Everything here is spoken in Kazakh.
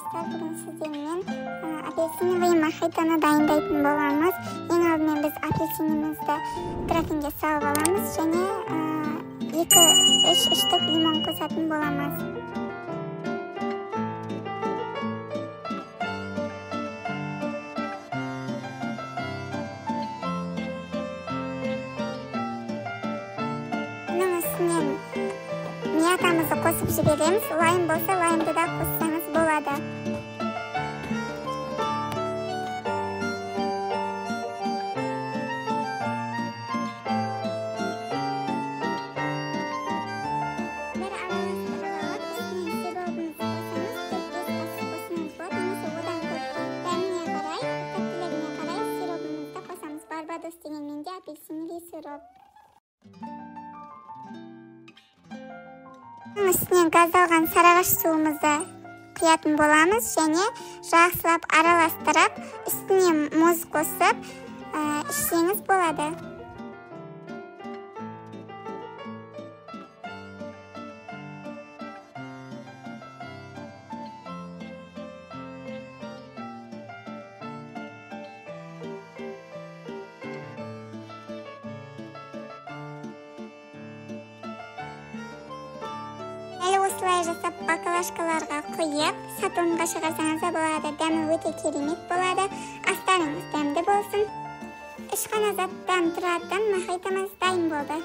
Достар, бүгін сіздермен апельсиновый мохитоны дайындайтын боламыз. Ең алдымен біз апельсинімізді графинге салып аламыз және 2-3 үштік лимон қосатын боламыз. Бұның үстінен мятамызды қосып жібереміз. Лайм болса, лаймды да қоссаңыз болады. Бір араластырып алып, үстінен сиропымызды қосамыз. 4-5 қасық қоссаңыз болады, немесе одан көп, дәміне қарай, тәттілігіне қарай сиропымызды қосамыз. Барбадос деген менде апельсиновый сироп. Үстінен газдалған сарыағаш суымызды құятын боламыз және жақсылап араластырып, үстіне мұз қосып, ішсеңіз болады. Дәл осылай жасап баклажкаларға құйып, сатылымға шығарсаңыз да болады. Дәмі өте керемет болады. Астарыңыз дәмді болсын. 3 қана заттан тұратын мохитомыз дайын болды.